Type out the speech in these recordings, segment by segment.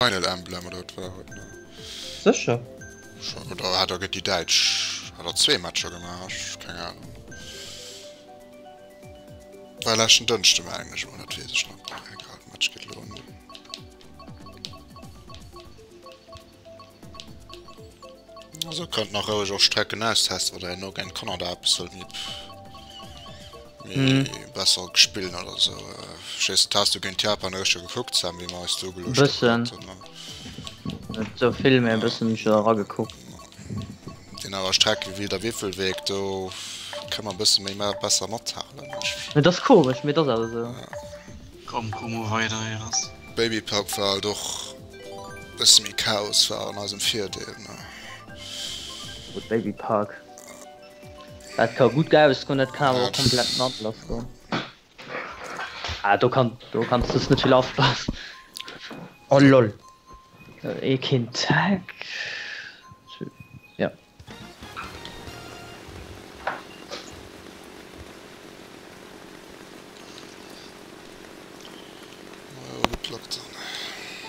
Final Emblem oder wat war et ne? Sécher? Oder hat er géint déi Däitsch hat er zwee Matcher gemaach, ech keng Ahnung. War leschten Dënschde mengen ech mol, dat weess ech nach. Egal, de Match geet elo un. Also kënnt nach roueg och Strecken austesten, wann der herno géint Kanada eppes wëllt méi méi besser spillen oder sou. Ech weess net, has du géint Japan richteg gekuckt Sam, wéi mer eis do geluecht Bëssen. Net sou vill, mee e bëssen hunn ech jo eragekuckt. Sinn awer Strecke wéi der Wiefelweg, do kënne mer e bësse méi besser mathalen. Et ass komesch, mee et ass awer sou. Komm, kuck mol weider hei ass. Baby Park war halt och bësse méi Chaos war an eisem Virdeel ne. Gutt Baby Park dat ka gutt ausgoen, dat kann awer och komplett no hannen lass goen. Ah do kann do kanns du net vill afloss. Oh lol. Ee keen Tag. Ja.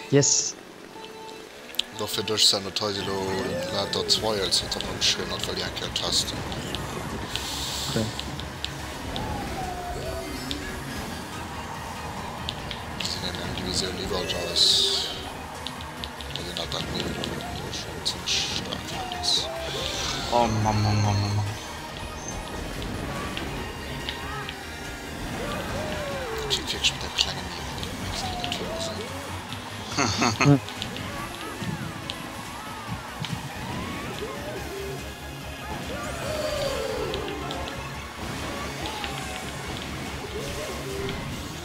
Yes. An och fir dech Sam, dat hei si lo lauter Trials wat dann opgeschriwwen hat, well déi eng Kéier testen. Okay. Sinn eben eng Divisioun iwwert eis. Da sinn dat dat Niveau do schonn zimmlech staark fir eis. Oh Mann, Mann, Mann, Mann, Mann. Dat schéngt wierklech mat engem klenge Niveau do mengs de dat wëlle sinn.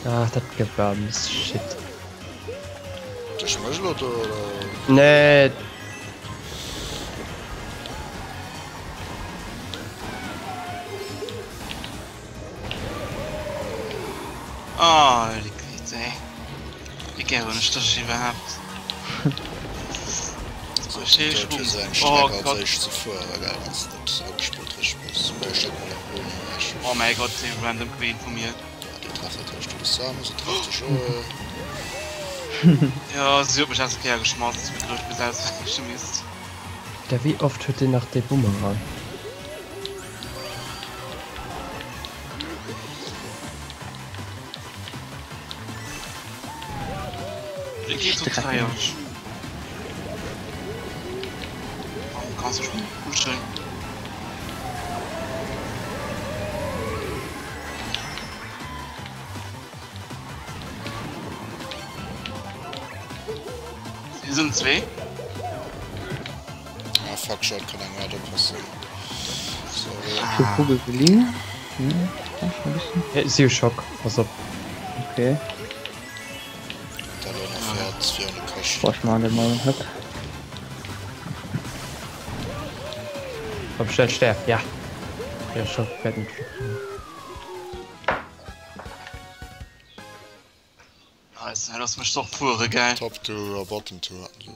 Ach dat Gebrams, shit. Duerch mech elo do oder? Nee. Oh, Liquid, ey. Wéi gär hunn ech dech iwwerhaapt? Oh Gott. Oh mäi Gott, dee random Queen vu mir. Jo, si huet mech aus der Kéier geschmass, ech huet geduecht, ech muss auswäiche misst. Da wéi oft huet deen nach dee Bumerang? Wéi geet do d'Feier? Warum kannst du schon kuscheln? Sie sind zwee. Ah fuck, schade, kann eng Rad oppassen. Sorry. Ah. Kugel geliehen. Hm, kann schon ein bisschen. Ja, si hu Schock, pass op. Okay. Da lo nach fährt fir an de Kascht. Boah, ich mach den mal. Hopp. Komm, schnell sterb, ja. Ja, Schock wäert net vill. Nice, hei lass mech doch fuere, gell? Top 2 a Bottom 2 haten se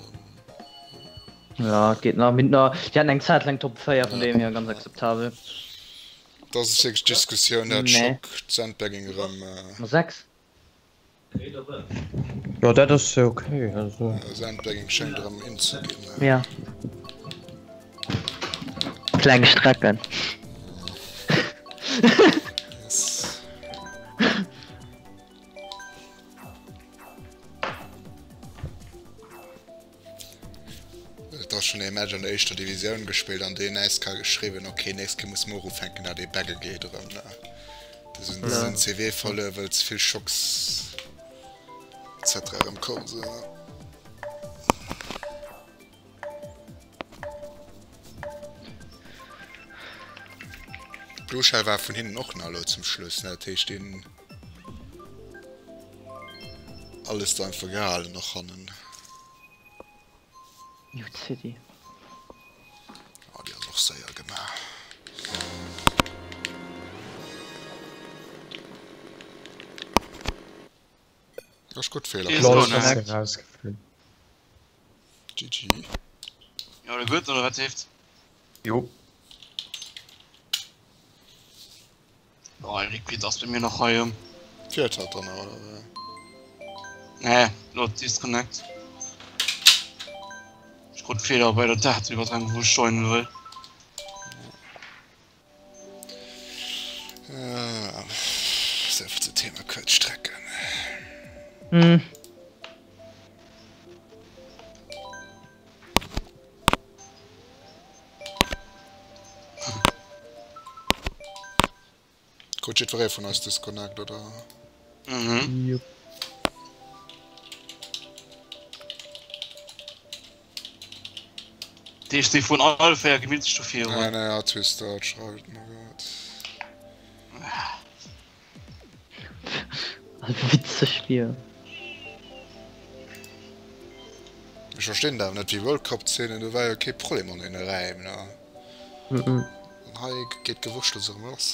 dann. Ja, geht nach mit nach. Die hatten eng Zäit lang Top 4 vun deem hier ganz akzeptabel. Dat ass wierklech d'Diskussioun, dat Nee. Schock d'Sandbagging erëm. Ma 6. Jo, dat ass ok, also. Sandbagging schéngt erëm in ze ginn. Ja. Kleng Strecken. Yes. Et ass schon ee Match an der éischter Divisioun gespillt an deen äiskal geschriwwen, ok nächst Kéier muss mer och ufänken dat ee Bagge geet erëm ne. Do sinn se den CW verluer wëll ze vill Schocks etc erëm komm sinn. Blue Shell war vun hinnen och nach elo zum Schluss ne, dat heescht deen alles da einfach gehalen och hannen. Mute City. Oh, déi ass och séier gemaach. Ass gutt Feeler. Lol, ass erausgeflunn. GG. Jo, oder gutt, oder wat heeft? Jo. Oh, Liquid ass bei mir nach hei um. Fiert hat dann oder wéi? Nee, lo disconnect. Ech krut Feeler bei der Dateniwwerdrangung wou ech joinen wëll. Souvill zum Thema Kuerzstrecken. Hm. Krut jiddweree vun eis Disconnect, oder? Mhm. Jupp. Déi ech si vun alle 4 gemittlech do virun. Nee, nee, ja, Twister schreift mer grad. Witzeg wier. Ech verstinn dat awer net, déi World Cup Szenen, do war jo kee Problem an deene Räim, ne? Mhm. An hei geet d'Gewurschtels erëm lass.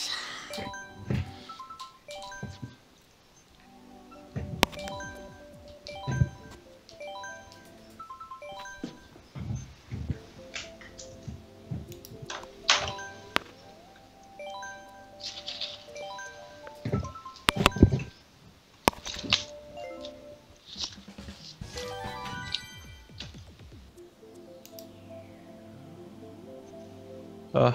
Ah.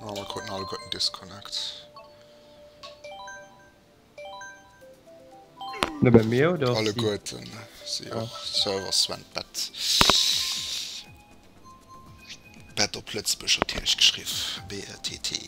Oh, mer kruten alleguerten Disconnect. Nur bei mir oder Alleguerten. Si och. Server Sven Bett. Bett op Lëtzebuerg natierlech geschriww. B-E-T-T.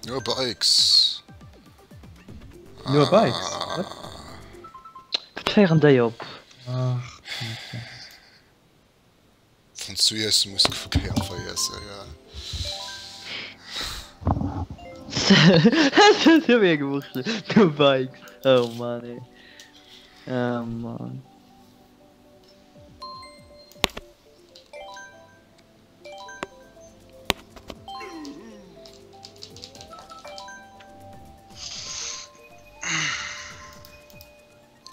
Nur Bikes. Nur Bikes? Wat? Wat féieren déi op? Ach, Wann du iessen muss kucken, vergiessen, ja. Das huet mir gewurscht. Du Bikes. Oh Mann, ey. Oh Mann.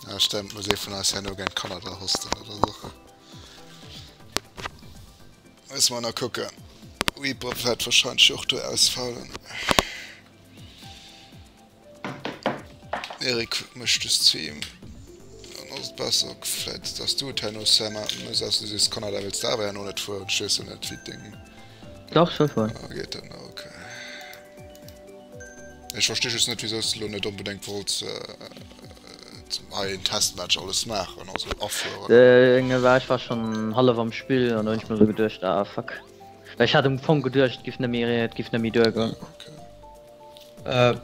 Ja, stimmt, muss ee vun eis herno géint Kanada hosten oder so. Muss mer nach kucken. Reaper wäert wahrscheinlech och do ausfalen. Erik mécht de Stream. Dann ass et besser vläit dass du et herno Sam muss aus du sees Kanada wëlls de awer herno net fueren. Ech weess jo net wéi deng Dach, ech wëll fueren. Ah, geet dat nach? Okay. Ech versti just net wisou s de lo net onbedéngt wollts hei en Testmatch alles maachen, also afueren. Äh, war ech war schon hallef am Spill an da hunn ech mir sou geduecht, ah fuck. Well ech hat am Fong geduecht, et giff net méi, et giff net méi duergoen. Okay. Äh,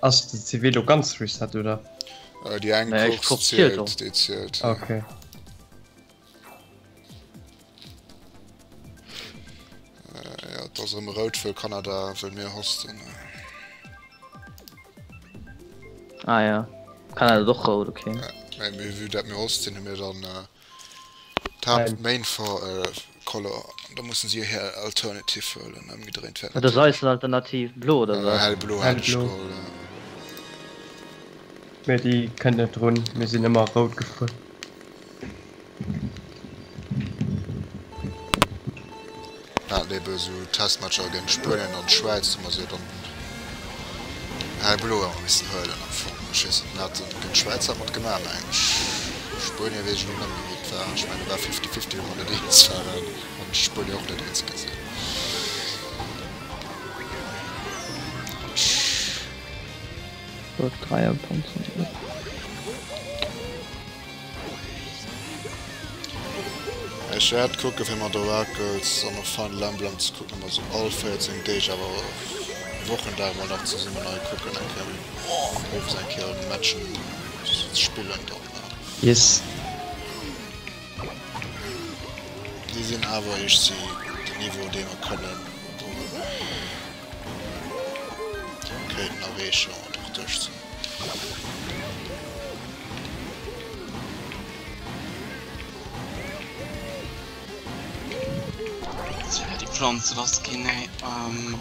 ass de CW lo ganz reset oder? Äh, déi eng Nee, ech Course Course zielt zielt, och. déi zielt, ja. Okay. Äh, ja, et ass erëm rout fir Kanada, wëll mir hosten. Ah ja. Kanada och rout, okay. Ja, mä vue dat mir hosten, hu mir dann äh, d'Haapt-Main äh, Quali. Color. Da mussen si jo hir Alternative huelen, ëmgedréint wär Wat ass eis Alternativ? Blo oder wat? Hellblo hätt ech Hellblo. geholl, ja. Mee déi kënnt net drun, mir sinn ëmmer rout gefuer. Mir haten ebe sou Testmatcher géint Spuenien an d'Schwäiz, hu mer se jo dann hellblo ëmmer missen huelen am Fong. Ech weess net, mir haten géint d'Schwäiz hat mer et gemaach meng ech. Spuenien weess ech elo net méi wéi et war. Ech mengen et war fifty fifty wou mer net eens waren an d'Spuenier och net eens gi sinn. Ech wärt kucken fir mat Oracles an och Final Emblem ze kucken, ob mer se all 14 Deeg awer Wochendag mol nach zesummen hei kucken eng Kéier owes eng Kéier Matchen spillen dann. Yes. Déi sinn awer iergsi den Niveau dee mer kënnen kéinten erreechen an och duerchzéien. Tja, déi Pflanze lass ginn, ey. Ähm.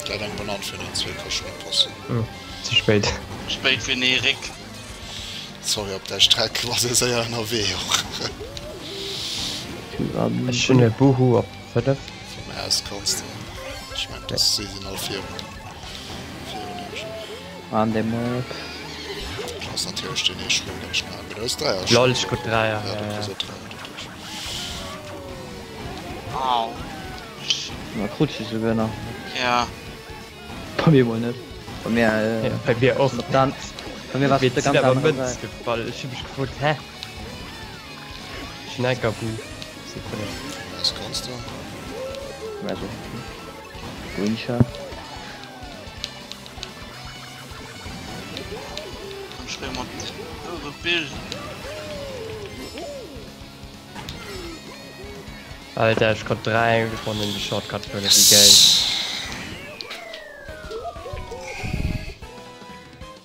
Dat eng Banann fir den zwee ka schon passen. Oh, ze spéit. Spéit fir den Eric. Sorry, op der Streck war se séier ënnerwee och. Ech hunn e Boohoo op 5. Vu mär aus kanns de, ech mengen dass si sinn all virun virun iech och. An dem Map. Dat ass natierlech deen ee Schlupp deen ech nach hat, mee du hues Dräier Lol, ech krut Dräier, ja, ja du ja. kriss och Dräier doduerch. Au. Ma krut ech esouguer nach. Ja. Bei mir mol net. Bei mir Ja, bei mir och. Op der, bei mir war Mir et op der sinn ganz awer anerer Mënz Säit. gefall. Ech hu mech gefrot, hä? Ech hunn enker Boo. Sekunde. Vun mir aus kanns de. Also, Green Shell. Komm spille mat eure Bill. Alter, ech konnt 3 Ronnen de Shortcut huelen, wéi geil.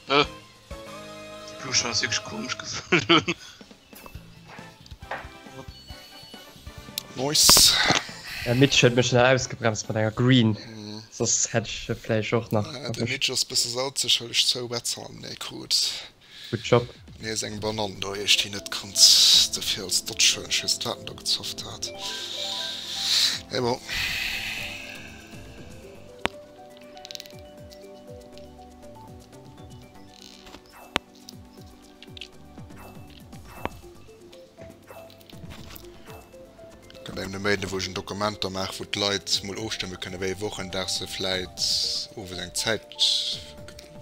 Äh. Déi Bluesche ass wierklech komesch geflunn. Nice. Ja, Mitch huet mech nach ausgebremst mat enger Green, soss hätt ech e vläicht och nach Den erwëscht. Mitch ass bësse salzeg, wëll ech zou Betzalm nee krut. Good job. Mir ass eng Banann do iergdwi net konnt dofir als Dodge huelen, ech weess net wat en do gezofft hat, mee bon. Gëtt engem de Méinden, wou ech en Dokument da maach, wou d'Leit mol ofstëmme kënne wéi ee Wochendag se vläit owes eng Zäit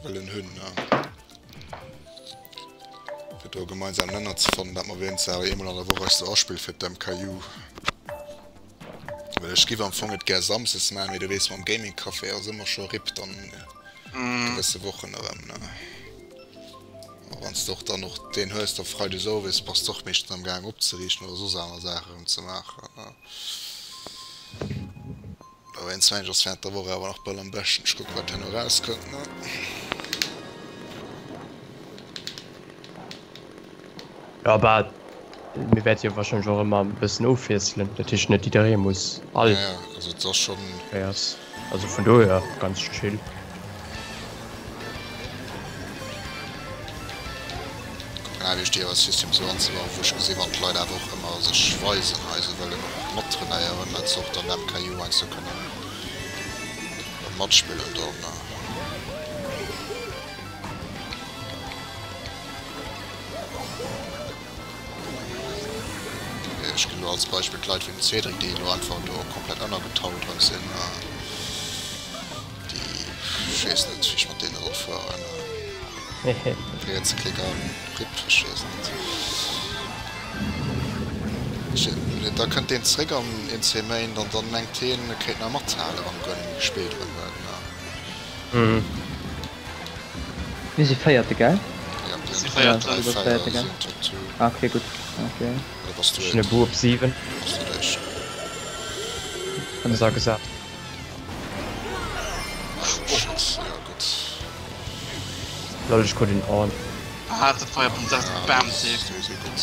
wëllen hunn, fir do e gemeinsamen Nenner ze fannen, dat mer wéinstens awer eemol an der Woch eis do aspille fir d'MKU. Well ech giff am Fong et gär samsdes maachen, mee du weess mam Gaming Café ass ëmmer scho RIP dann gewësse Wochen erëm, ne. A wann s de och dann och deen hues, da freides owes bass de och meeschtens am gaang opzeriichten oder soss aner Saache erëm ze maachen. Dowéinst mengen ech ass während der Woch awer nach bal am beschten. Ech kucke wat herno erauskënnt, ne. Jo bah, mir wäerte jo wahrscheinlech och ëmmer e bëssen ofwiesselen, dat heescht net jidderee muss all Ja, ja, also et ass schonn. Kéiers, also vun dohier ganz chill. Kucken awer wéi ech déi awer System sou anzebauen, wou ech gesinn wann d'Leit awer och ëmmer sech weisen hei, se wëllen och mattrainéieren, dat se och dann MKU heiansdo kënnen matspillen dann. Ech ginn elo als Beispill d'Leit wéi den Cédric, déi elo einfach do komplett ënnergetaucht erëm sinn. Déi, ech weess net, wéi ech mat deene soll fueren. Rietsklick a RIP, ech weess net. Da kënnt deen zréck an een, zwee Méint an dann mengt heen, e kéint nach mathalen, wann e guer net méi gespillt erëm huet. Mir si Véierte, gell? Ja, mir Si sinn Véierten. 3, Du bass 4 Véierte, gell? sinn Top 2. Ah, okay, gutt. Okay. Oder bass du Ech hunn e et? Bou op 7. Bass du d'éischt? Ass agesat. Oh shit, ja gutt. Lol, ech krut en Orn. Ah, dat war ja vum 6 Ja, Bam dat ass Tick. souwisou gutt.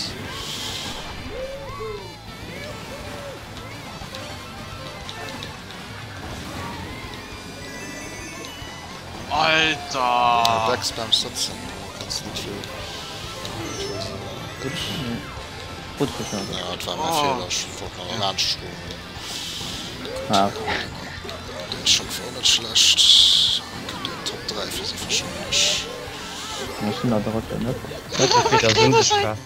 Alter! Dacks beim Sëtzen kanns du net vill gutt. Gutt geschafft. Ja, et war mäi Feeler, ech wollt nach erlaanscht schloen. Ah, okay. Den Schock war och net schlecht. Kënnt een Top 3 fir si wahrscheinlech. Ech sinn der Drëtten net. Net wéi der Sënneg war.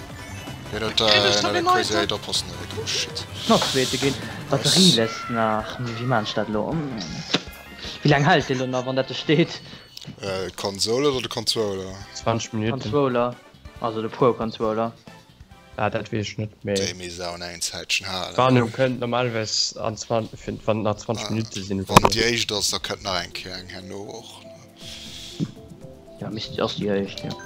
Hien huet da hien huet quasi hei oppassen oh shit. Nach Zweete ginn. D'Batterie lässt nach. Wéi maan ech dat elo? Wéi laang hält dee lo nach wann dat do steet? D'Konsol oder de Controller? 20 Minuten. Controller, also de Pro Controller. Ah dat weess ech net mee. Déi misst awer nach eng Zäitchen halen. D'Warnung kënnt normalerweis an 20, wann et nach 20 Minutte sinn oder Wann sou. déi éischt ass, da kënnt nach eng Kéier eng herno och. Ja misst ass déi éischt jo.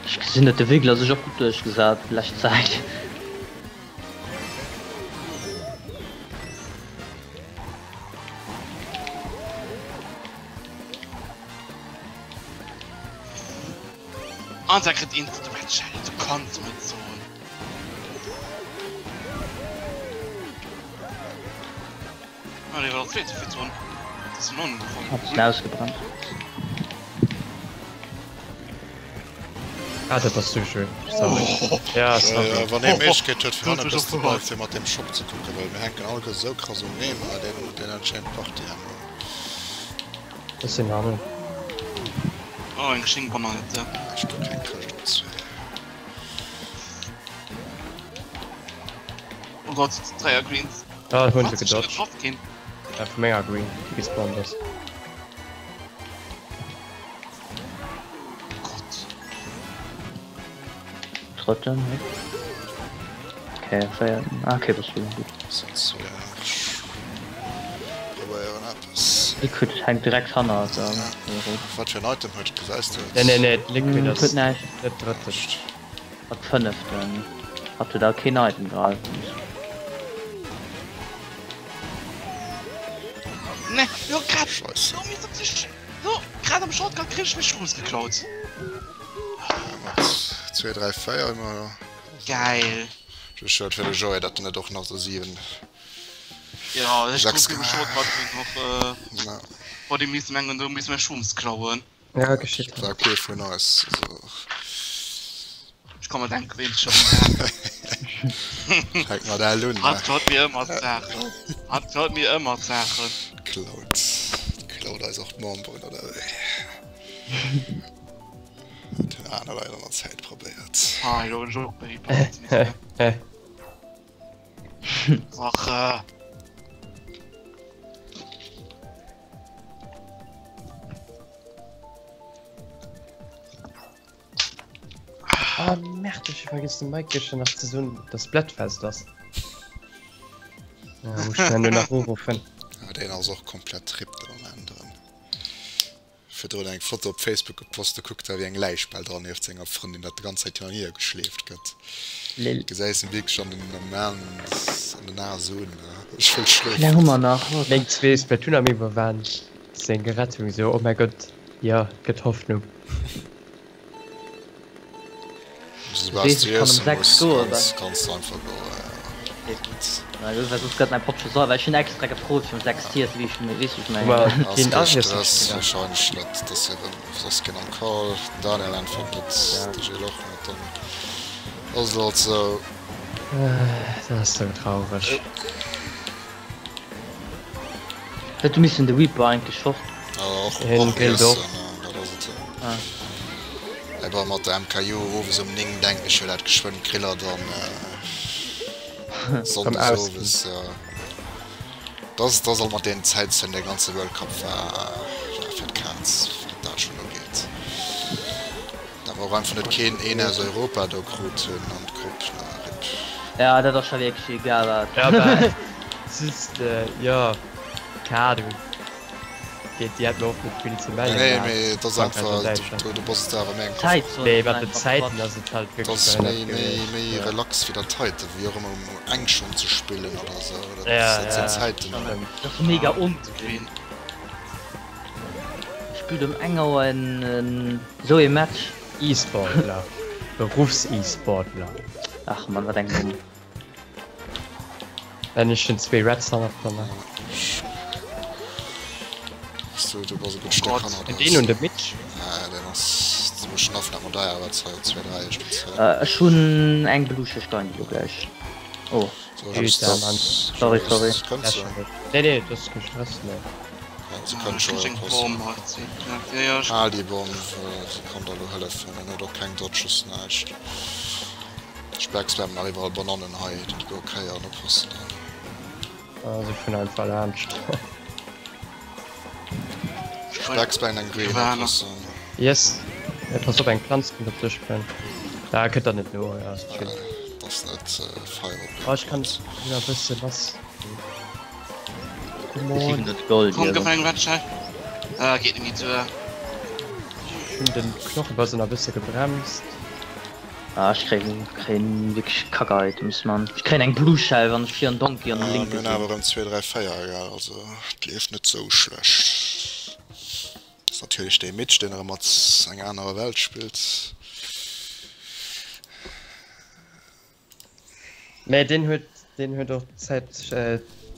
Ech gesinn dat de Wiggler sech och gutt duerchgesat lescht Zäit. An da kritt een de Red Shell, du kanns net soen. Ah, dee war der zweete virdrun. Dat ass en ongewohnt. Hat sech ausgebrannt. Ah, dat ass sou schön. Sorry. Ja, sorry. Wann ee Méiglechkeet huet fir hanne bis de Ball fir mat dem Shop ze kucken, well mir hänken alleguer sou krass um Neymar, deen deen entscheet d'Partie herno. Ech sinn hannen. Oh, eng schéng Bananette. Ech kuck keng Chrëscht op zwee. Oh Gott, Dräier Greens. Ah, hunn se Wat? Ech gedodged. getraff ginn. Ja, vu menger Green, déi gespawnt ass. Gott. Drëtten, ne? Okay, véierten. Ah, okay, das war gut. Sonst soll ech probéieren eppes. Liquid hänkt direkt hannert. Ähm, Ja. Wat fir en Item huet et? Gesäis du et? Nee, nee, nee, Liquid Mm, ass huet näischt. net drëtten. Hat fënneften. Hat huet awer keen Item gehalten. Ne, jo grad. Scheisse. Jo, mir sind Jo, grad am Shortcut kritt ech mech Schuss geklaut. Mat 2, 3, 4 ëmmer. Geil. Just schued fir de Joé, datt en net och nach de 7, Ja, ech 6 krut dem Shortcut noch äh, Na, vor dem missen mengen, do missen mir Schums klauen. Ja, geschitt. war kee vun eis. Also, Ech kann mer denken, ween schon. fänk mat L un, Hat ne? klaut mir ëmmer d'Saachen. Hat klaut mir ëmmer d'Saachen. Klaut, klaut eis och d'Memberen, oder wéi? Huet den aner Leit an der Zäit probéiert. Ah, elo hunn ech och Baby Hä? Sache. Ah, merde, ech hu vergiss dem Mike gëschter nach ze soen, dass Splatfest ass. Ja, muss ich herno nach uruffen. Ah, deen ass och komplett RIP de Moment erëm. Virdrun eng Foto op Facebook gepost, do kuckt e wéi eng Läich bal dran nieft senger Frëndin, dat d'ganz Zäit hin an hier geschleeft gëtt. Lil. Gesäis en wierklech an den Ament an den Aen esou un, ech wëll Wéi laang hu schlofen. mer nach? Oh Meng Gott. zwee Splatoon-Amiibo waren seng Rettung, sou, oh mäi Gott, jo, et gëtt Hoffnung. Soubal Weess s du ech kann um iessen 6 muss, goen, kanns well. kanns du einfach goen, ja. Na gut, well soss gëtt mäi Papp scho sauer, well ech hunn extra gefrot fir um 6 z'iessen, wéi ech weess wéi ech Hu mengen. mer Ass keen kee Ariel Stress, Spiller? wahrscheinlech net, dass hie rëm, soss keen am Call. Den Daniel äntwert net, Ja. de Gilles och net. dann ass et halt sou. Dat ass sou traureg. Hätt du missen de Reaper eigentlech fort. Hien grillt och. Awer mat der MKU owes um 9 denken ech jo dat geschwënn Griller dann Sonndes owes jo. Dass dass alt mat deenen Zäitzonen dee ganze World Cup war war fir d'Kaz wat dat schonn ugeet. Dat mer och einfach net keen een aus Europa do krut hunn an d'Grupp, na rip. Ja dat ass scho wierklech egal wat. Ja bah just jo keng Ahnung déi déi hätten och net vill ze mellen Nee gehat, mee et ass Frankräich an einfach Däitschland. do do bass de awer méi eng Zäitzone Mee ass mat den einfach Zäiten Quatsch. ass et halt Et wierklech ass verhënnert méi méi gewiescht, méi jo. relax wéi dat heiten, wéi och ëmmer um eng schonn ze spillen oder sou, dat Ja dat sinn ja Zäiten. stëmmt. Dat ass mega ongewinnt. Spillt um eng Auer en esou ee Match. E-Sportler, Beruffs-E-Sportler. Ach man, wat eng Domm. Wenn ech den zwee Reds hannert der man. So, du bass e gutt Stéck hannert eis. Deen un de Mitch. Ah, deen ass zimmlech naff, dat mat deier, wat 2, 2, 3 ech den Zäit. Ech hunn eng bluscheg Gein elo gläich. Oh. Sorry, sorry. Nee, nee, dat ass kee Stress, nee. Se kënnt scho passen. Hal déi Bomm, se kann der elo hëllefen. En huet och keng Dodges, näischt. Ech backspammen nach iwwerall Banannen hei, dat go ok an oppassen dann. Ah, se vun einfach laanscht. Ech backspammen eng Green, oppassen. Yes. Ja, pass op, eng Planz kënnt op dech sprangen. Ah, kënnt der net no, ja, ass chill. Dat ass net fein op Oh, ech kann nach e bësse lass. Come on. Gold, Komm, gëff eng Red Shell. Ah, geet net méi duer. Ech hunn den Knochebass nach e bësse gebremst. Ah, ech kréien kréien wierklech Kack-Items, Mann. Ech kréien eng Blue Shell, wann ech fir en Donkey an den Ah, Linke mir hunn ginn. awer erëm 2, 3, 4, egal, also et leeft net sou schlecht. Ass natierlech dee Mitch, deen erëm mat enger anerer Welt spillt. Mä deen huet, deen huet och Zäit,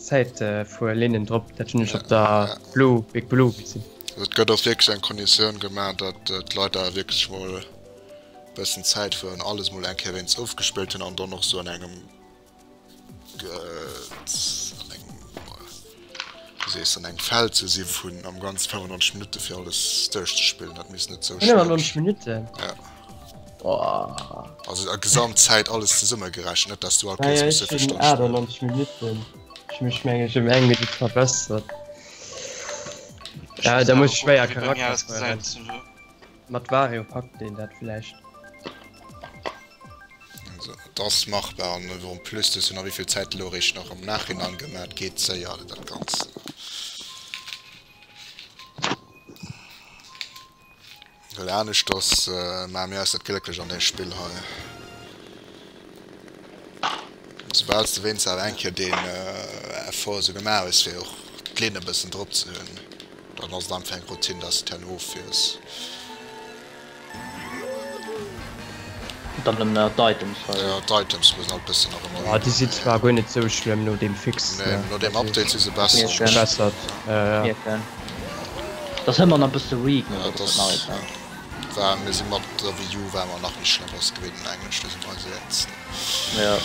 Zäitfuerlinnen drop, dat hunn ech op der Blue, Big Blue gesinn. Also et gëtt och wierklech eng Konditioun gemaach, datt d'Leit awer wierklech mol e bëssen Zäit fueren, alles mol eng Kéier wéinst ofgespillt hunn an dann och sou an engem an engem, wéi sees de, an engem Feld ze si vun am Ganze 95 Minutte fir alles duerchzespillen. Dat misst net sou schwiereg. 95 Minutten? Ja. Oh. Also a Gesamtzäit alles zesummegerechent, net dass du all Ah, Kéiers ja, muss sou ech vill hunn Stonne spillen. 98 Minutten. Ech mech mengen ech ëm eng Minutt verbessert. Ech Ja, muss da awer muss ech schwéier kucken, wéi bei mir Charakter alles fueren. gesäit. Mat Vario packt een dat vläicht. Also, et ass machbar an en plus du hues jo nach wéivill Zäit elo eréischt nach am Nachhinein gemaach, et geet séier dat Ganzt. Well aneschters maache mir eis net glécklech an deem Spill hei. Soubal s de wéinst awer eng Kéier deen Effort esou gemaach hues fir och d'Linn e bëssen drop ze hunn, dann ass et einfach eng Routine, dass de d'herno offiers. Dann nëmmen nach d'Items hei. Jo, d'Items mussen alt bëssen nach ëmmer. Ah, déi sinn zwar guer net sou schlëmm no deem Fix. Nee, no deem Update si se besser. Gebessert, jo, jo. Et ass ëmmer nach bësse weak, mee Ja, dat ass das nach egal. war, mir si mat der Wii U war mer nach méi schlëmm ass gewinnt an Englesch, do si mer eis eens. Ja.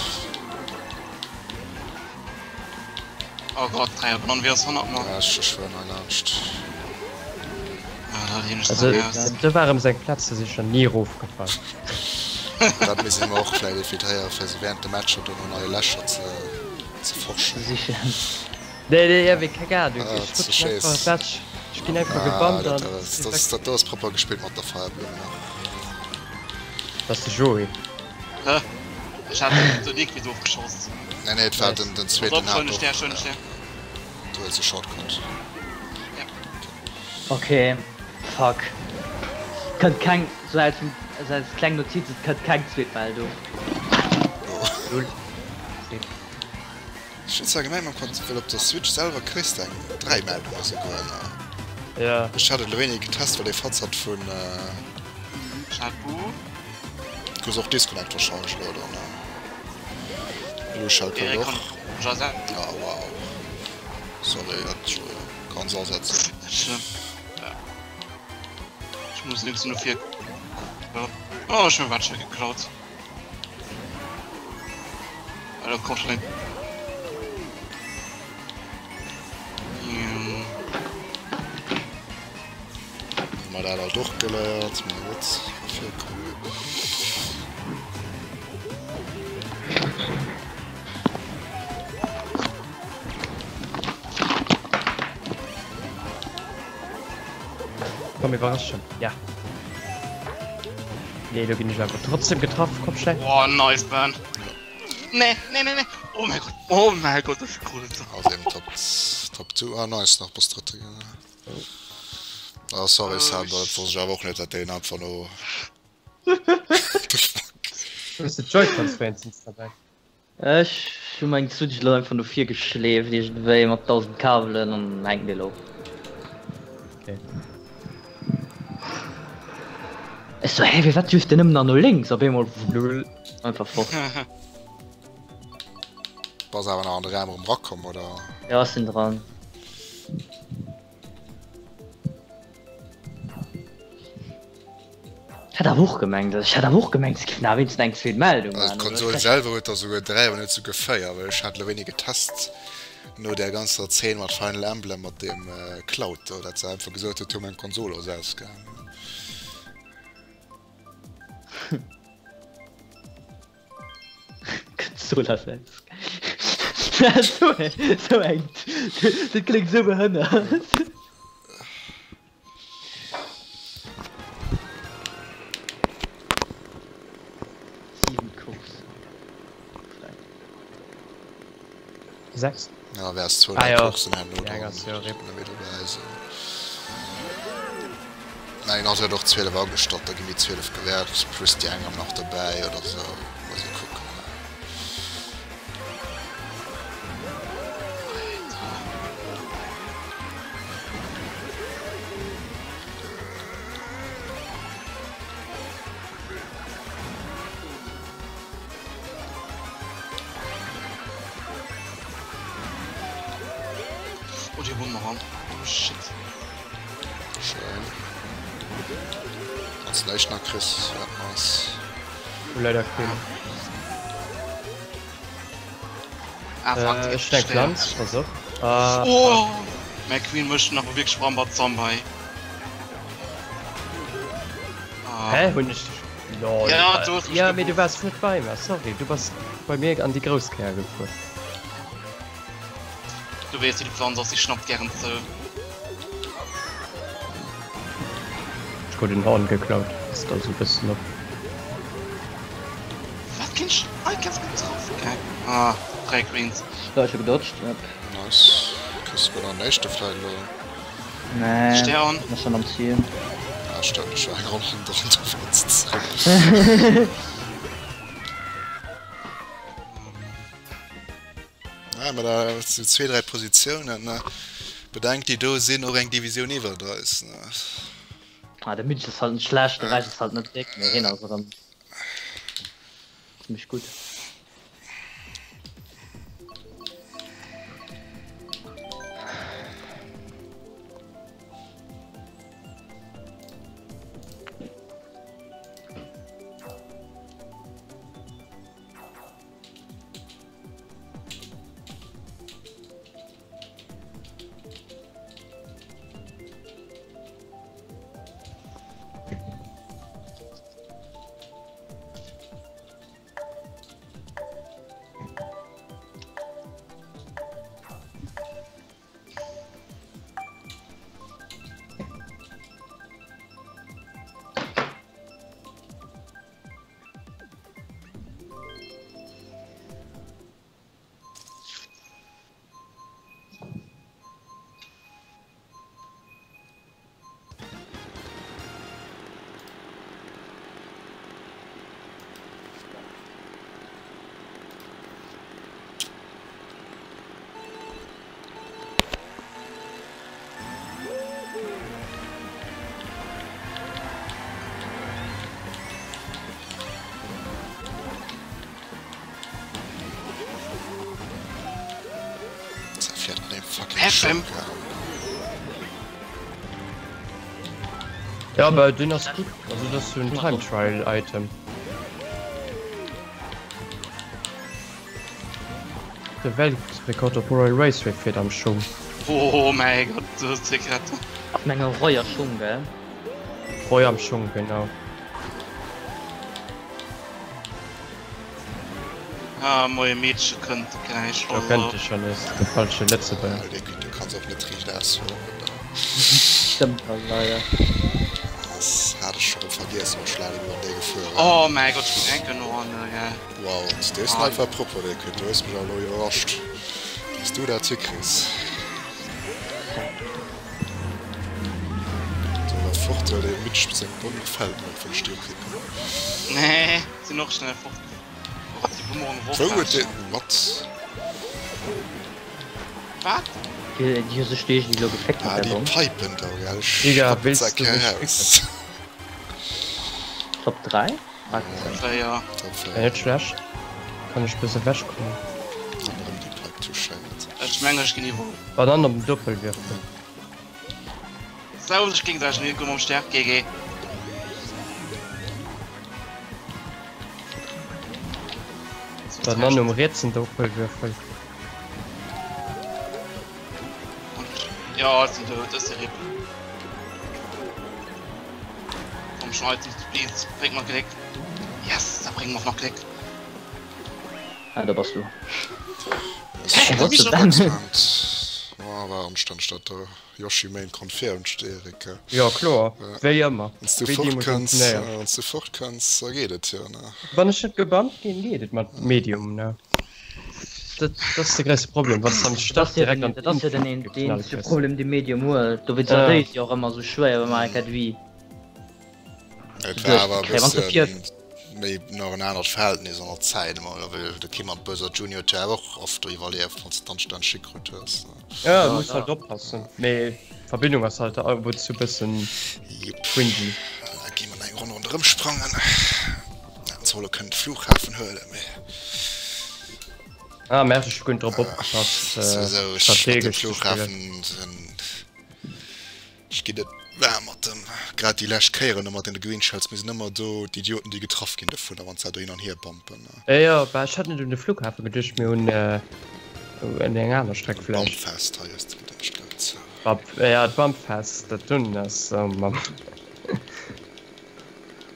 Oh Gott, 3 op an wie ass hannert mer? Ja, ech ech fueren hei laanscht. Ah, da lehn ech Also, dran aus. do war erëm seng Plaz, do si ech nach ni erofgefall. Dat misst een och vläicht evitéieren, fir se während de Matcher do no neie Lächer ze ze forschen. Sichen. Nee, nee, ja, wéi keng Ahnung, Ah, ech ze rutschen einfach schéiss. ewech, ech ginn einfach Ah, gebannt dat an ass, si dat weg. ass, dat do ass propper gespillt mat der Feierblumm nach. Dat ass de Joé. Hä? Ech hat den de Liquid ofgeschoss. Nee, nee, et war den, den Pass zweeten op, hat schon och, ech der, schon ech ja. der. Du hues e Shortcut. Ja. Okay, fuck. Kënnt keng, sou als, sou als kleng Notiz, et kënnt keng zweet Meldung. Oh. Lul. Ech hunn zwar gemengt mam Kont, well op der Switch selwer kriss de eng 3 Meldunge souguer ne? Ja. Ech hat et elo wéini getest, well dee Fatzert vun. Chapeau. Kriss och Disconnect wahrscheinlech elo oder ne? Blue Shell kënnt och. Ah wow. Sorry, dat jo kanns asetzen. Net schlëmm. Ech muss links no vir. Oh, ech hun wat scho geklaut. Elo kommt schon een. Hu mer dat alt och geléiert, mä gutt, virkomm. Komm iwwerraschen, ja. Nee, do ginn ech awer trotzdem getraff, Kopfschläg. Oh, nice, Ben. Nee, nee, nee, nee. Oh mein Gott, oh mein Gott, das ist cool. Also eben Top, Top 2. Ah, nice, nach bass Drëtte ginn. Ah, sorry, Sam, dat wosst ech awer och net, dat deen einfach no. What the fuck? Hues de d'Joy-Cons wéinstens derbäi? Ech hu meng Switch elo einfach no vir geschleeft iergendwéi mat 1000 Kabelen an hänkt elo. Okay. Ech so hä firwat dierf den nëmmen nach no lénks op eemol Lul. einfach fort. Bass awer nach an de Raum erëm rakomm oder? Ja ech sinn dran. Ech hat awer och gemengt, ech hat awer och gemengt, se géifen awer wéinstens eng zweet Meldung Also maachen, oder? d'Konsol selwer huet der souguer 3, awer net souguer 4, well ech hat elo wéini getest no där ganzer Zeen mat Final Emblem mat deem Cloud do, dat se einfach gesot huet, hu meng Konsol ass ausgaangen. Konsol ass ausgaangen. Sou eng, dat kléngt sou behënnert. 6? Ja, wärs zwou, Ah dräi jo, Coursen herno déi eng dann ass jo rip. net méi dobäi sinn. Mä en huet och 12 agestallt, da ginn déi 12 gewäert, plus déi eng am nach dobäi oder sou. Muss ee kucken. Oh, die Runde ran. Oh, shit. Schéin. Wanns näischt nach kriss, wär nice. Hu leider keen. Ah, fuck, Äh, ech hun eng Pflanz, pass op. Ah, fuck. Oh! Mäi Queen mécht nach wierklech Rambazamba, ey. Ah. Hä, hunn ech dech. Lol. Ja, du hues mech Ja, mee du gebufft. waars net bei mer, sorry. Du bass bei mir an déi grouss Kéier gefuer. Du weess wéi déi Pflanz ass, déi schnappt gären zou. Ech krut en Horn geklaut, passt also e bëssen op. Wat ginn ech Icons getraff? Okay. Ah, 3 Greens. Da ech hu gedodged, yep. Nice. Kriss de nach en éischte vläit elo? Nee, Stern. ass schon am Ziel. Ah, stimmt, ech war eng Ronn hannendran, du wëlls. Ja, mä da sou zwee, dräi Positiounen, ne? Bedenkt, déi do sinn och eng Divisioun iwwert eis, ne? Ah, de Mitch ass halt net schlecht, de Rescht ass halt net déck, mee hien ass erëm zimmlech gutt. Fährt an dem fucking Hä, Shop. beim- Ja. Ja bah deen ass gutt, also dat ass sou en Time Trial Item. De Weltrekord op Royal Raceway fiert am Schung. Oh mäi Gott, du hues Zigarette. Ech menge Roy a Schung, gell? Roy am Schung, genau. Ah, moie Meedche kënnt gläich. Do kënnt e schon nees, de falsche Lëtzebuerger. Du kanns och net riicht ausfueren. Stëmmt halt leider. Das hat ech scho rem vergiess, wou ech laang iwwer déi gefuer war. Oh mäi Gott, ech muss enke no hanne, gell. Wow, dee Snipe war propper, dee Kid. Du hues mech awer elo iwwerrascht, dass du dat hikriss. Do war Vorteil, dee Mitch seng Bonn gefält mer net, wann ech déi ukucken. Nee, sinn och schnell fort. Oh Gott, déi Bumerang Wou huet deen. What? Wat? Déi hu sech déi elo geféckt mat der Ah, déi Bomm. Pipen do, gell? Digga, Schrappen wéills se du keng mech aus. ficken? Top 3? Top 4, ja. Top 4. Wär net schlecht. Kann ech bësse wech kommen. An erëm déi Pipe touchéiert. Ech mengen ech ginn iwwerholl. Banann op den Doppelwürfel. Servus, ech géing sech mir goen mam Stärk GG. Banann um rietsen Doppelwürfel. Ja, ech sinn dout, ech si RIP. Komm schon, Items, please, bréngt mer Gléck. Yes, da bréng mer och nach Gléck. Ah, do bass du. Hä, What the damn? Oh, war anstänneg dat do. Yoshi Main confirmed, Erik. Jo, kloer, wéi ëmmer. Wanns du Wéi fort deemools am kënns, Turnéier. wanns du fort kënns, da geet et jo, ne? Wann ech net gebannt ginn, geet et mat Medium, ne? Dat ass de gréisste Problem, wann s de am Start direkt an Dat ass jo den d'Infield eenzege geknallt gëss. Problem dee Medium huet. Dowéinst ass Ja. et jo och ëmmer sou schwéier bei Mario Kart Wii. Et war awer e Duerchzekréien. Wann s du vir bëssen méi nach en anert Verhältnis an der Zäit emol, well de Kim an Bowser Junior huet jo awer och oft iwwerlieft, wann s de d'anstänneg hikrut hues, ne? Ja, du muss halt oppassen, mee d'Verbindung ass halt ab und zu bëssen Jupp. cringy. Da gi mer nach eng Ronn ronderëm sprangen. Hätten zwar elo kënnen de Flughafen huelen, mee. Ah, merde, ech hu guer net drop opgepasst, Sou, ech mat dem strategesch ze spillen. Flughafen sinn. Ech ginn net waarm mat dem. Grad déi lescht Kéieren do mat deene Green Shells, mir sinn ëmmer do d'Idioten déi getraff ginn dovunner, wann se da do hin an hier bumpen. Jo, jo, bah ech hat net un de Flughafen geduecht, mee un un eng aner Streck vläicht. Bumpfest hei hues de geduecht, Lutz. Bump, ja d'Bumpfest, dat dunn ass, oh Mann.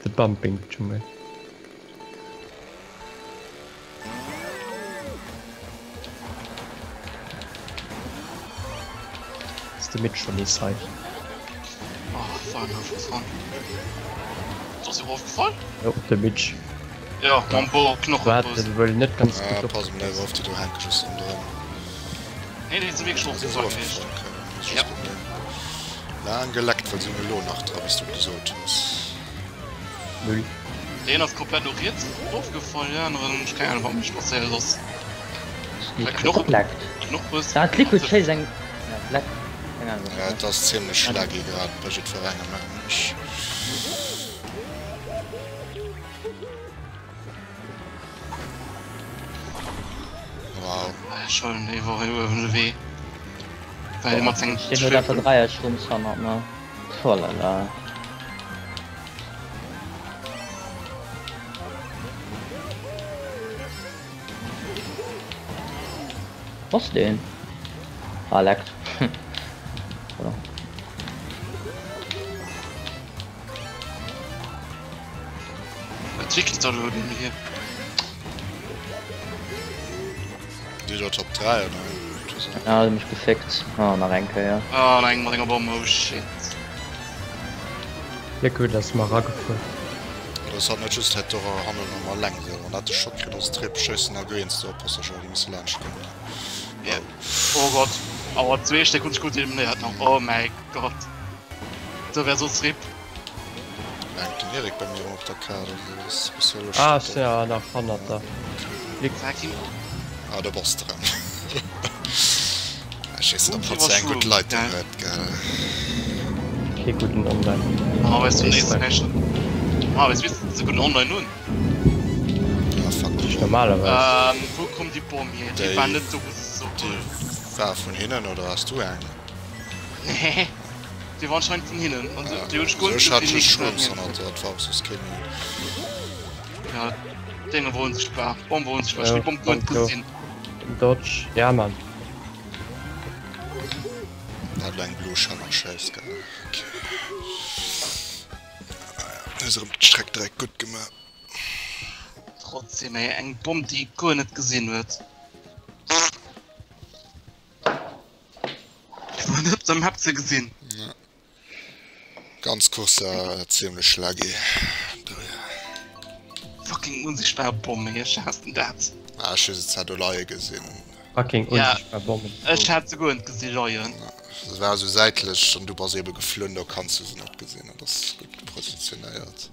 The Bumping Dschungel. Ass de Mitch schon nees hei? Oh, fuck, gouf was dran. Du ass erofgefall? Jo, de Mitch. Ja, mam Bo Knochen. War den wuel net ganz Ah, gutt pass mol awer op, déi do hänke just ronderëm. Nee, déi si wierklech Si erofgefall si gewiescht. erofgefall, okay. Dann ass Ja. just bei mir laang geleckt, well se hunn elo nach dra, wéi s du et gesot hues. Null. Deen ass komplett no riets erofgefall, deen aneren, ech keng Ahnung wat mécht passéiert ass. Leckt. Knochriss. Dat Liquid Chase eng Leck. Keng Ahnung Ja, et ass zimlech laggy grad bei jiddwerengem mengen ech. Wow. Ech huelen dee wor hei uewen de Wee. Well mat sengem Deen huet einfach Dräier-Schrumps hannert mer. Oh la la. Was deen? Ah, leckt. Voilà. Wat wickt da lo den hier? Déi do Top 3 oder? Ja, huet mech gefickt. Oh, nach eng Kéier. Ah, nach eng mat enger Bomm, oh shit. Liquid ass mer eragefuer. Dat ass halt net just hätt do hannen normal leng sinn. Wann dat de Schock kritt ass et RIP. Schéissen a Greens do Passagéier déi musse laanscht goen. Ja. Oh Gott. Aua, zwee Stéck hunn ech gutt eliminéiert nach. Oh mäi Gott. Do wär soss RIP. Lenkt den Erik bei mir op der Kaart also dat ass e bësse lëschteg. Ah, ech sinn awer nach hannert der. Ah, do bass de rem. Ech weess net ob hatt sou eng gutt Leitung huet, gell. Kee gudden Online. Ah, weess du nees näischt. Ah, weess wéi se gudden Online hunn. Ah, fuck déi Bomm. Normalerweis. Ähm, wou koum déi Bomm hier? Déi war net do, wou se soll. Déi war vun hinnen, oder has du eng? Nee. Déi war anscheinend vun hinnen. An Ja, déi hunn ech guer also net ech hat gesinn, just nichts Shrooms mehr. hannert der, et war soss kee méi. Ja, Dénge wor unsichtbar, Bomm wor unsichtbar, ech Ja, hunn déi Bomm guer net Bomm, jo. gesinn. Dodge, ja Mann. Dat elo eng blo Schell nach schéisst, gell? Okay. Ah ja, hues erëm d'Streck direkt gutt gemaach. Trotzdem ey, eng Bomm déi ee guer net gesinn huet. Déi war net op der Map ze gesinn. Ja. Ganz Course war ziemlech laggy. Dohier. Fucking unsichtbar Bomm ey, ech haassen dat. Ah, ech hu se zwar do leie gesinn. Fucking Ja. unsichtbar Bommen. Ech hat se guer net gesi leien. Se war esou säitlech an du bass ebe geflunn, do kanns du se net gesinn. Dat ass gutt positionéiert.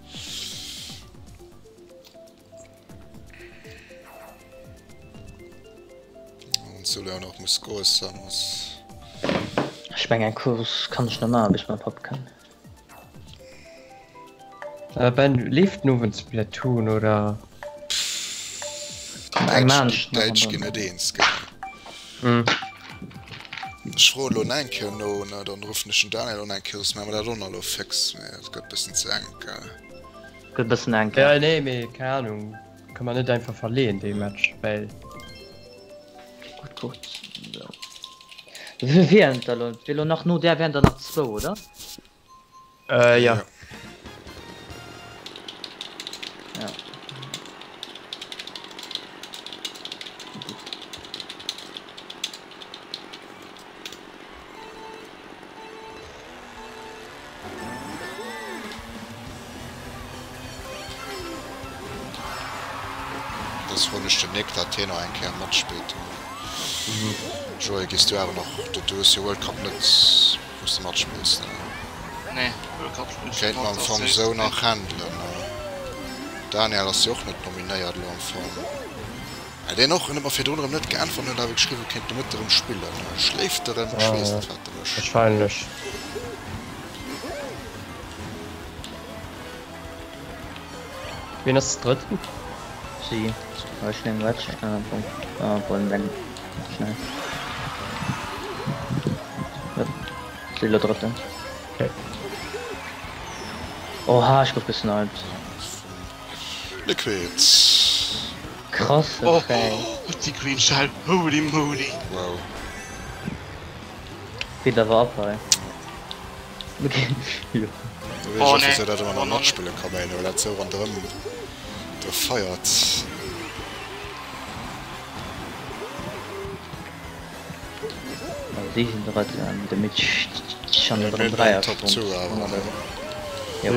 An sou lo nach muss goe Samus. Ech meng eng Course kann ech nach maachen bis mein Papp kënnt. Äh Ben, leeft den Owend Splatoon oder? Komm eng maan ech nach an Däitsch dann. ginn net eens gell. Hm. Ech froen lo nach eng Kéier no, ne, dann ruffen ech den Daniel och nach eng Kéier, soss maache mer dat och nach lo fix, mee et gëtt bëssen ze enk gell. Gëtt bëssen enk, Ja ja. nee mee keng Ahnung, ka mer net einfach verleeën dee Match well. Gutt kuerz esou. Wéi wieren et da lo? Et wier lo nach no där wären der nach zwou, oder? Äh ja. Ja. Ja. Soss froen ech den Nick dat hien nach eng Kéier matspillt. Joé gees du awer nach do, du hues jo World Cup net wous de matspills ne? Nee, World Cup spillen ech net Kéint mer mat, am dat ass Fong safe. sou nach handelen ne? Daniel ass jo och net nominéiert elo am Fong. Mä deen och, en huet mer virdrun erëm net geäntwert, en huet awer geschriwwen, kéint de Mëtte erëm spillen. Schléift erëm, ech weess net wat e mécht. Wahrscheinlech. Wien ass Drëtten? Si, ech nehmen Wedge, ah bon, ah bon, wenn, schnell. Yep, si elo Drëtten. Okay. Oha, ech gouf gesniped. Liquid. Krass Oh, fräi. déi Green Shell, holy moly! Wow. Geet awer ab hei. Jo. Do weess ech och wisou dat ëmmer nach matspille ka bei hinne, well dat sou ronderëm do feiert. Also si sinn drëtten, de Mitch an de Dräiersprung. Jo.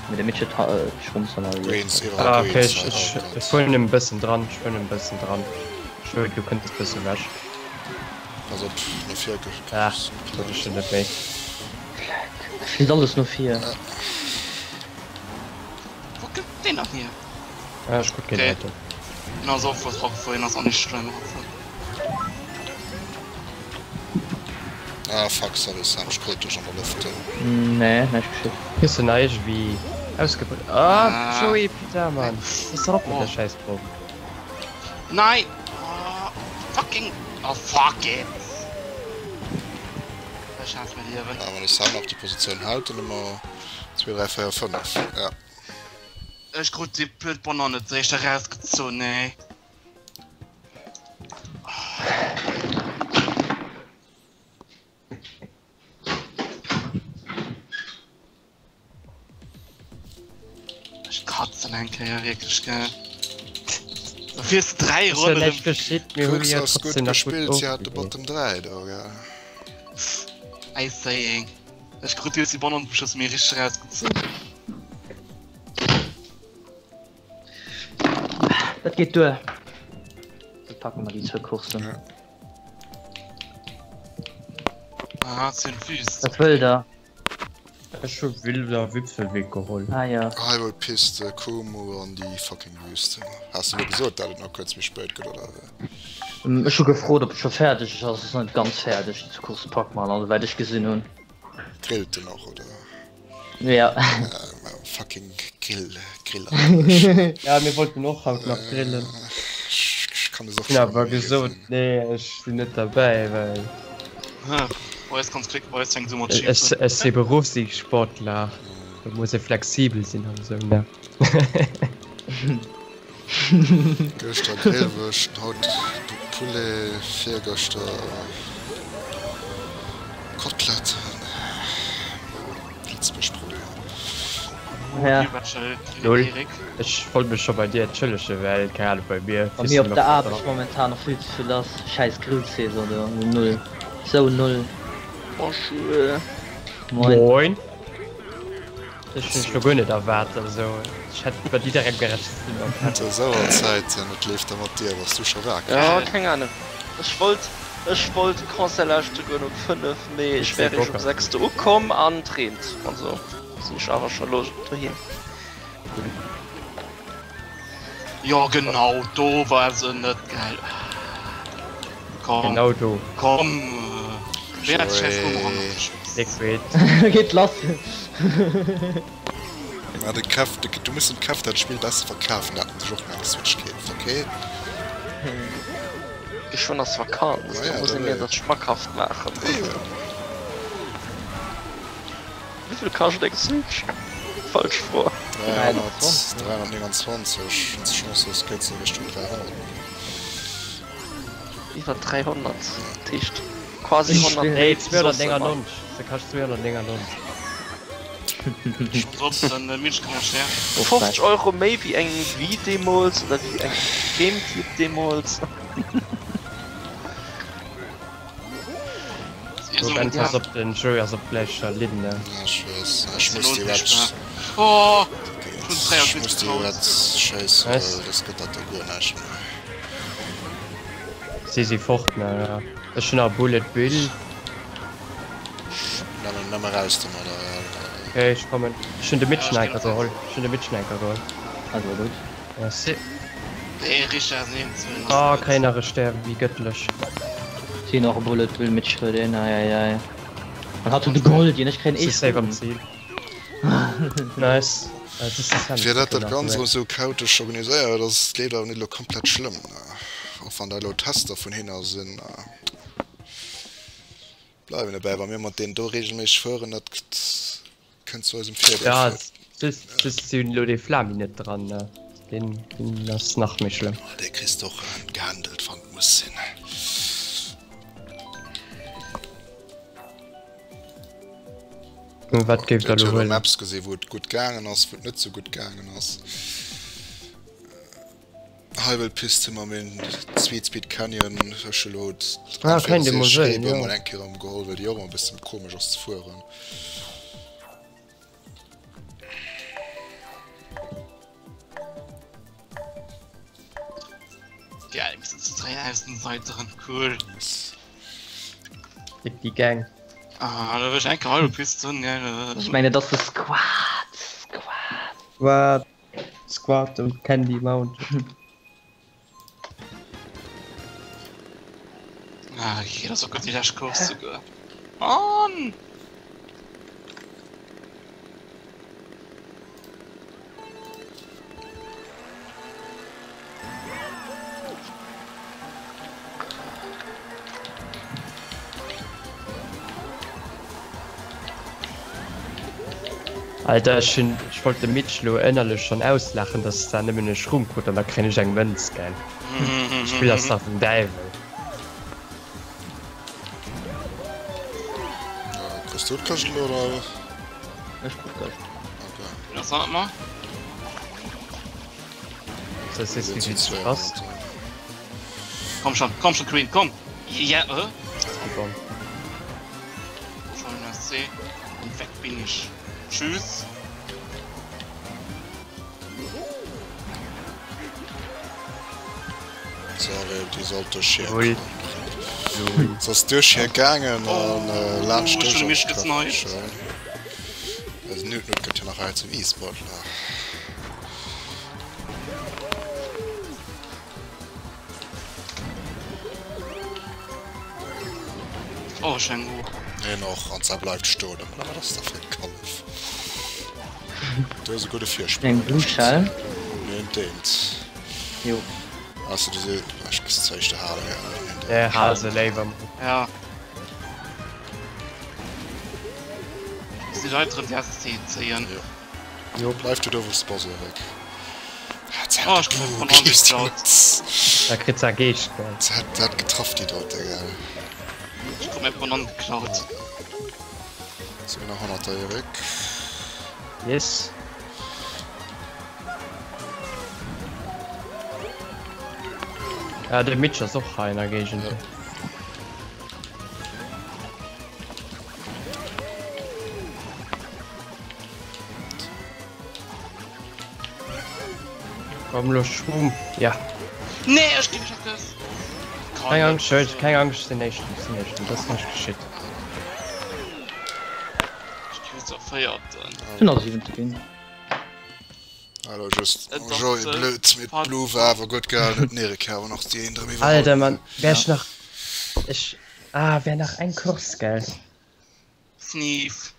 Mee de Mitch huet schonns an all Greens, Joer. iwwerall Ah, okay, Greens ech, hei, ech, oh ech Gott. fueren e bëssen dran, ech fueren e bëssen dran. Joey, du kënns e bësse wech. Pass op, no vir ge Ah, dat ech schon net méi. Leck, et flitt alles no vir. Wou kënnt deen nach hier? Ah, ech krut keen Okay. Item. Hien ass och wuel dragefuer, hien ass och nicht schnell erafuer. Ah fuck, sorry Sam, ech krut dech an der Loft. Nee, näischt geschitt. Hues de nach iergendwéi ausgebremst? Ah, Joey, putain Mann, pass dach op mat der schäiss Bomm. Nein! Oh, fucking! Oh fuck it! Ech haass mäi Liewen. Ah, wann de Sam nach déi Positioun hält, dann hu mer 2, 3, 4, 5, ja. Ech krut déi blöd Banann net réischt erausgezunn, ey. Ech katzen eng Kéier wierklech, gell. Da fiers de 3 Ass jo Ronnen näischt geschitt, mir hu Fuchs jo ass gutt trotzdem nach gutt gespillt, si hat de ofgeginn. Bottom 3 do, gell. I saying. Ech krut just déi Banann zum Schluss méi richteg erausgezunn. Dat geet duer. Da packe mer déi zwou Courssen. Ja. Ah, zu den Füß. Wat wëllt der? Ech hu Wilder Wipfelweg geholl. Ah jo. Highway Piste, Kumu an déi fucking Wüste. Has de lo gesot dat et nach kuerz méi spéit gëtt oder wéi? Ech hu gefrot ob et scho fäerdeg ass. Ass net ganz fäerdeg. Déi zwou Coursse packe mer an, esouwäit ech gesinn hunn. Grillt en och oder? Ja. Fucking Grill, Griller. Ja, mir wollten och haut nach grillen. Ech kann es och Hun schon awer net méi gesot, gesinn. nee, ech sinn net derbäi, well. Ech si Beruffssportler, do muss ee flexibel sinn an esou ne. Gëschter Grillwurscht, haut Poulet, virgëschter Koteletten. Lëtzebuerg Problemer. Lol, ech wollt mech scho bei dir entschëllege well, keng Ahnung, bei mir Bei mir op der Aarbecht momentan och vill ze vill lass, schäiss Grillsaison do, null, sou null. Bonjour. Moin. Moin. Dech hunn ech lo guer net erwaart, also ech hätt bei dir direkt gerechent. Zu esou Zäiten, et leeft da mat dir, bass du scho wakereg? Jo, keng Ahnung. Ech wollt, ech wollt de Concert lauschteren goen um 5, mee ech wär eréischt um 6 do ukomm an et reent, also sinn ech awer scho lo doheem. Jo genau do war se net geil. Komm. Genau do. Komm. Wéi hat scheiß Boomerang opgeschoss? Liquid. Geet lass. Ma de Kev, de, du muss dem Kev dat Spill besser verkafen, dat en sech och eng Switch keeft, okay? Geschwënn ass Vakanz, do muss ee mir dat schmackhaft maachen. Wéivill kascht eng Switch? Falsch Fro. 329, wann s de Chance hues, gëtt se Richtung 300. Iwwer 300, dat heescht quasi 100 méi Nee, 299, se kascht 299. 50 Euro méi wéi eng Wii deemools oder wéi eng Gamecube deemools. Moment, pass op, den Joey ass op gläicher Linn, ne? Ja, ech weess. Ech muss déi Red. Ech muss déi Red schéissen, well soss gëtt dat do guer näischt méi. Si si fort, ne? Ja. Ech hunn nach Bullet Bill. Nëmmen, nëmme raus domadder. Okay, ech kommen. Ech hunn de Mitschneiker geholl. Ech hunn de Mitschneiker geholl. Also gutt. Merci. Ah, kréien nach e Stär, wéi gëttlech. Sinn och e Bullet Bill mit Schrödin, ei ei ei. An hatt huet e Goldien, ech kréien ee Si safe am Schueden. Zil. Nice. Fir dat dat Ganzt erëm esou chaotesch organiséiert ass, et leeft awer net elo komplett schlëmm, och wann dat elo Tester vun hinner sinn. Bleiwen dobäi, wa mir mat deenen do regelméisseg fueren, dat kënnt zu eisem Virdeel. Ja, just si hunn elo dee Flami net dran, ne? Deen ass nach méi schlëmm. Dee kriss de och gehandelt, wann et muss sinn. Wat géif der elo huelen? Maps gesinn, wou et gutt gaangen ass, wou et net sou gutt gaangen ass. Highway-Pist hu mer méi Sweet Speed Canyon ech elo Ah, kéint ee mol wëllen, jo. mol eng Kéier erëm geholl, well déi och ëmmer e bëssen komesch ass ze fueren. Geil, mir sinn zu 3 Aussenseiteren, cool. Yes. Dick die Gang. Ah, da wëll ech eng Kéier Highway-Pist hunn, gell. Ech mengen et ass de Squad, Squad. Squad. Squad und Candy Mountain. Ah, okay, das ist auch die letzte Kurs sogar. Mann! Alter ech hun ech wollt de Mitch lo ënnerlech schon auslaachen dass da nëmmen e Schroom krut an da kréien ech eng Mënz gell. D'Spill ass dach den Däiwel. Kriss du d'Këscht elo oder? Ech krut d'Këscht. Okay. Was hat man? Das ist wie viel passt. Komm schon, komm schon Queen, komm! Ja, äh? Schon SC. Und weg bin ich. Tschüss. Sorry, déi sollt duerch hier kommen. Se ass duerch hier gaangen an laanscht dech op d'Trëppelchen. Also Newt Newt gëtt jo nach hei zum E-Sportler. Oh, ech hängen hoch. Hien och, an se bleift stoen. Mä wat ass dat fir e Kallef? Du hues e gudde Virsprong. Eng Blue Shell? Neen, deent. Jo. Ass du se? Ech bis zeéischt de Hale. Ja, hal se léiwer. Ja. Die Leit erëm déi SSC zéien. Jo. Jo. Bleif du do wou s de bass, Eric. Oh, ech krut von allen geklaut. Da kritt se Geescht, gell. Dat hat getraff déi dote, gell. Ech krut mäi Banan geklaut. Si mir nach hannert der, Eric. Yes. Ah, de Mitch ass och hei an der Géigend. Ja. Komm lo schwumm. Ja. Nee, ech ginn nicht das. Keng Angst, Schuld, keng Angst, sinn éischten, sinn éischten, das ist nicht geschitt. Ich ginn jetzt auf Véierten. Sinn nach 7 ginn. Hallo just Et ass, Joy äh, blöd mit Fahrt- Blue war awer gutt gehalen huet den Erik awer nach déi een drëm iwwerholl. Alter Mann, wär ich nach ich ah wär nach eng Course gell. Sneef.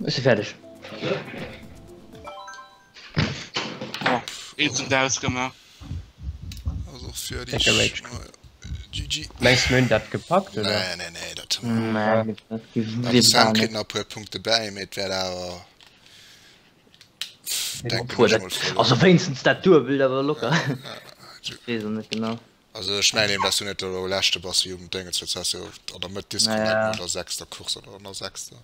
Ech si fäerdeg. Oh, eens und ausgemaach. Also och fir Decke Rage. GG. Mengs du mir hunn dat gepackt oder? Nee nee nee dat hu mer. Nee, dat De Sam kritt nach e puer Punkte bäi, mee et wäert awer denken ech mol verluer. Also wéinstens dat Duebelt awer locker. Ech weess et net genau. Also ech mengen eben, dass du net elo leschte bass wéi um Déngens, well s has jo an der Mëtt disconnect Naja. no der sechster Course oder an der sechster.